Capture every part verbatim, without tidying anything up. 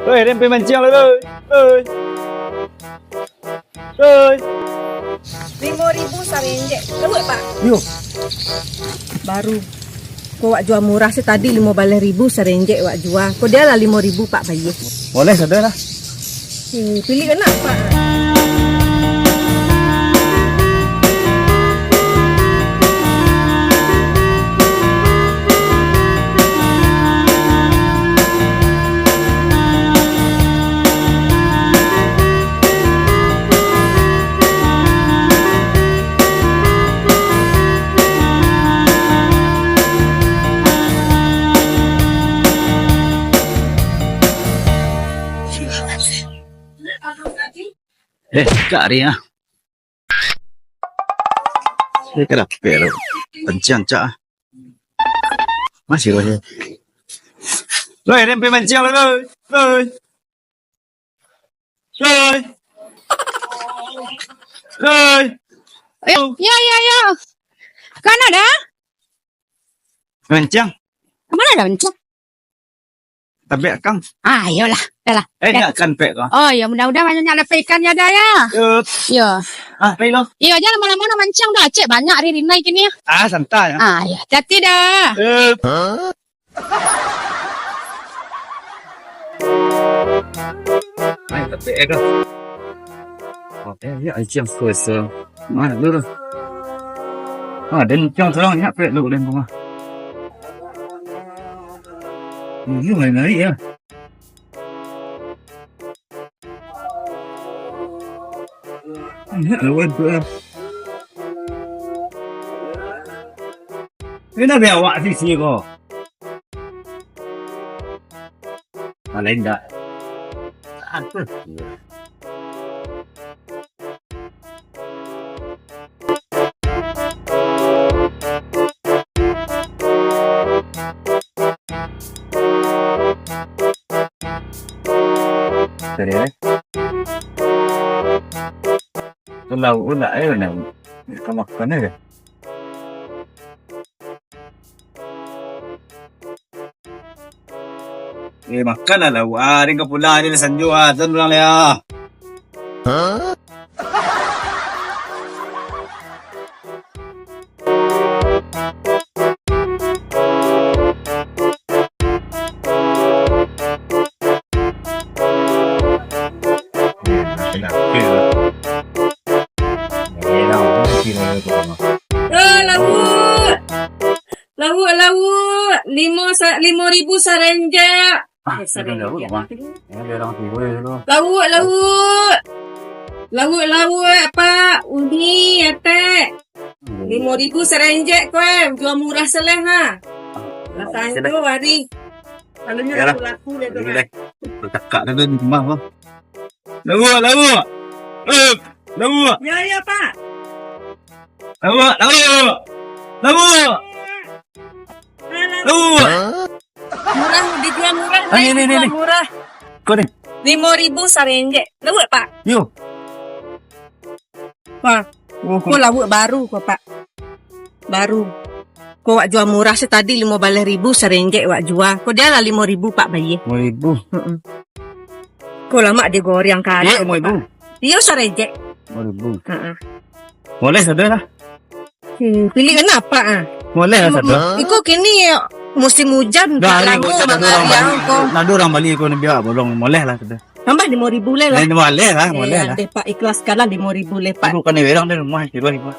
Oi, den pai manciang lah, oi. Oi. Oi. Limo ribu sarenjek. Labuak, Pak? Yo. Baru. Ko wak jua murah se tadi, limo baleh ribu sarenjek wak jua. Ko dia lah limo ribu, Pak, bayia. Boleh, sado lah. Hmm, pilih kena, Pak. Eh, cak ari ah. Saya kada fair. Manciang cak ah. Masih roh. Loi, den pai manciang lah, loi. Loi. Loi. Loi. Ayo, ya, ya, ya. Kana dah? Manciang. Kemana dah manciang? Tabek kang. Ah, iyolah. Yalah. Eh, nyak kan pek kang. Oh, ya, mudah-mudahan banyak dapek ikan ya, dah ya. Yut. Yo. Ah, pai lo. Iyo, jangan lama-lama nak manciang dah. Cek banyak ari rinai kini ya. Ah, santai. Ah, ya. Hati-hati dah. Yut. Ai, tapi eh kau. Oh, eh, ya, ai ciang kuasa. Mana dulu? Ah, dan ciang terang ya, pek lu dan bunga. Ini main naik ya. Ini nak biar awak sisi ko. Kalau indak. Aduh. Tadi, eh. Tu lauk tu nak, eh, nak. Kau makan, eh. Eh, makanlah lauak. Ah, ringka pulang ni lah sanjo ah. Azan urang lai ah. Eh, lauak. Lauak, lauak. Limo sa-, limo ribu sarenjek. Ah, eh, sarenjek. Lauak, Bang. Ini ada orang tua dulu. Lauak, lauak. Lauak, lauak, Pak. Uni, atek. Hmm. Limo ribu sarenjek ko, eh. Jua murah seleh, ha. Ah, lah sanjo hari. Kalau ni laku-laku dia tu, Pak. Cakak dah di rumah, Bang. Lauak, lauak. Eh, lauak. Ya, ya, Pak. Lauak, lauak. Lauak. Lauak. Murah, dijual murah, ah, ni, ni, ni, dijual ni. Murah. Ko ni. Limo ribu sarenjek. Lauak, Pak. Yo. Wah, oh, ko lauak baru ko, Pak. Baru. Ko wak jua murah se tadi, limo baleh ribu sarenjek wak jua. Ko dia lah limo ribu, Pak, bayia. Limo ribu. Heeh. Ko lamak digoreng ka. Iyo, limo ribu. Pak. Iyo, sarenjek. Limo ribu. Heeh. Boleh sado lah. Hmm, pilih kena, Pak, ah. Boleh lah sado. Iko kini musim ujan, dah, Pak, lamo mangariang ko. Nado urang bali ko ni biak bolong, boleh lah sado. Tambah limo ribu lai lah. Eh, boleh lah, eh, boleh lah. Deh, Pak, ikhlaskanlah limo ribu lai, Pak. Bukan ni berang deh rumah, kiro lima.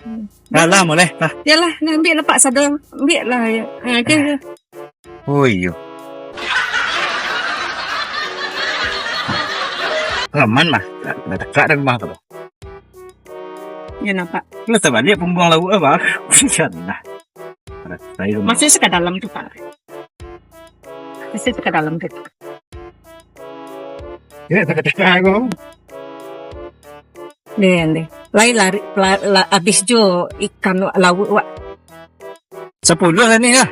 Hmm. Dah lah, boleh lah. Yalah, nah, ambiak lah, Pak, sado. Ambiak lah, ya. Ha, oke, ya. Oh, iyo. Aman lah. Dah dekat dari rumah tu. Ya, nampak. Lah, terbalik pembuang lauak apa? Sian lah. Masih suka dalam tu, Pak. Masih suka dalam tu. Ya, teka-teka aku. Deh, deh. Lai lari, la-, la-, habis jo ikan wak, lauak wak. Sapuluah lah ni lah.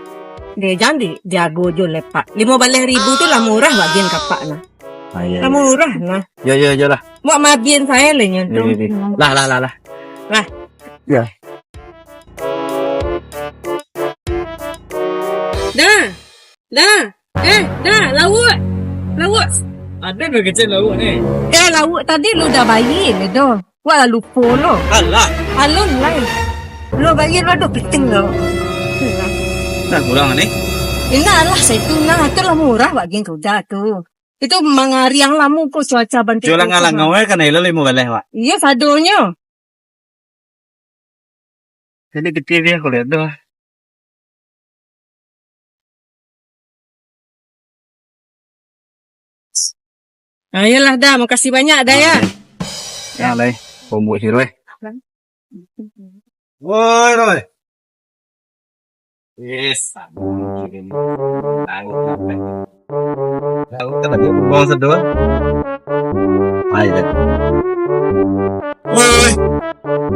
Deh, jangan di-, diago jo lepak. Limo baleh ribu tu lah murah bagian kapak nah. Ah, iya, lah iya. Murah nah. Ya, ya, ya lah. Buat mabian saya lah nyentuh. Iya, iya, iya. Lah, lah, lah, lah. Lah. Ya. Dah. Dah. Eh, dah, lauak. Lauak. Ada ke kecil lauak ni? Eh, lauak tadi lu dah bayar le doh. Wak lah lupo lo. Alah. Alun lai. Lo bayar lo dua piting lo. Nah, kurang ni. Indak lah, saitu nah, tu lah murah bagian kuda tu. Itu mangariang lah muko cuaca bantuak. Jualan tu, langau kan elo limo baleh, Wak. Iyo, sadonyo. Jadi kecil dia kuliah tu. Ayolah dah, makasih banyak dah ya. Ya, lai. Pembuat siro, eh. Woi, Roy. Yes, aduh, ini. Tahu apa? Tahu kan tadi buang seduh. Ayo. Woi.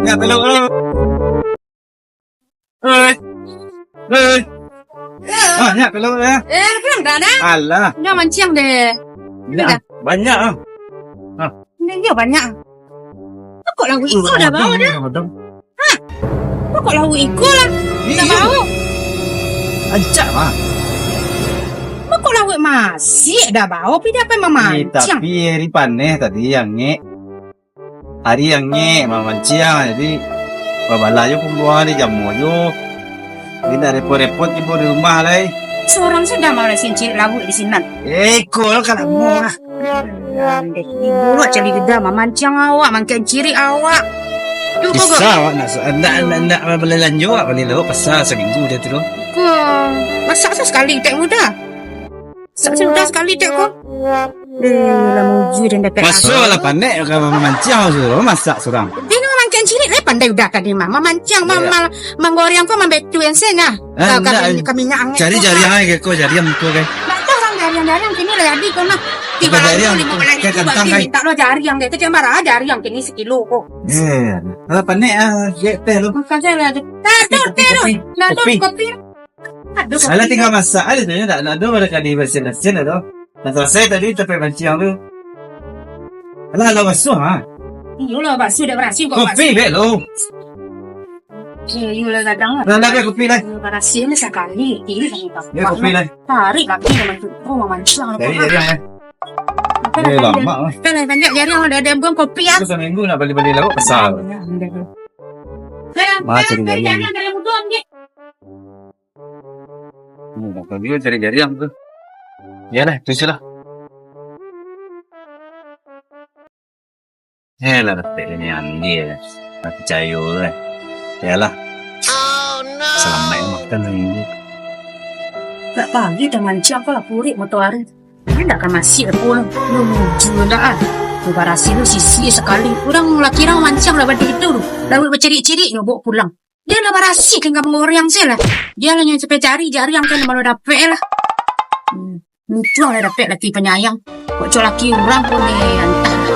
Ya, peluk, peluk. Hei. Hei. Ah, nyak, kalau ya. Eh, pulang dah, nah. Alah. Nyo manciang deh. Nyak, banyak ah. Ini dia banyak. Kok lagu iko dah bawa dah? Hah? Kok lagu iko lah? Dah bawa. Ancak mah. Kok lagu masih dah bawa? Pi dia apa mamanciang? Eh, tapi eri paneh tadi yang ngek. Ari angek mamanciang, jadi babalah jo pambuangan di jamu jo. Indak repot-repot tibo di rumah lai. Surang sudah mamanciang cirik lauak di sinan. Eh, iko lah kan lamo lah. Dulu cari geda mamanciang awak, mangkek cirik awak. Bisa awak nak, nak, nak, nak bali lanjo awak bali lauak pasal saminggu dia tu doh. Ko, masak sa sakali tek muda. Sa-, sudah sakali tek ko. Eh, lah muji dan dapat. Maso lah panek ka mamanciang suruh masak surang. Dia ni mamanciang cirik lah pandai udah tadi mah. Mamanciang, ma-, ma-, manggoreng ko mambetu yang sen ah. Ah, ka, ka, ndak, ka minyak angek cari tu, jariang ah. Ai ko, jariang tu kan. Ndak tahu orang jariang-jariang kini lah jadi ko nah. Tiba lagi jariang lima belas ribu kentang bagi kan. Minta lo jariang deh. Kecil marah jariang kini sekilo ko. Eh, lah panek ah, jek teh lo. Makan saya lah. Dah, dah, kopi, teh lo. Kopi. Dah, dah, kopi. Kopi. Aduh, alah, kopi tinggal masak aja tu, ya. Tak, tak ada barangkali bersin-bersin lah tu. Dah selesai tadi tempat mancing tu. Alah, alah, basuh, ha. Iyolah, basuh dah berasih kok. Kopi, bek lo. Eh, iyolah, gadang lah. Dah, dah, bek kopi lah. Berasih ni sakali. Ini kan. Ya, kopi lah. Tarik lagi dengan tu. Oh, mamancang. Dari, dari, ya. Eh, lama lah. Kan banyak jari yang ada, ada buang kopi, ya. Aku seminggu nak bali-bali lauak, kesal. Ya, udah. Macam jari yang. Hmm, kau juga cari jariang tu. Yalah, tu je lah. Eh lah, dapek ni Andi lah. Tak percaya lah. Yalah. Selamat makan Andi. Tak pagi dah mancang kau lah purik motor hari. Indak ka masih pun. Lu muju indak ah. Lu barasih lu sisi sakali. Urang laki urang mancang lah batu itu tu. Lalu bacirik-cirik nyo bawa pulang. Dia lah barasih tinggal mangoreng se lah. Dia lah yang sampai cari jariang kan malah dapek lah. Hmm. Mutuang lah dapek laki penyayang. Kok co laki urang pun ni antah lah.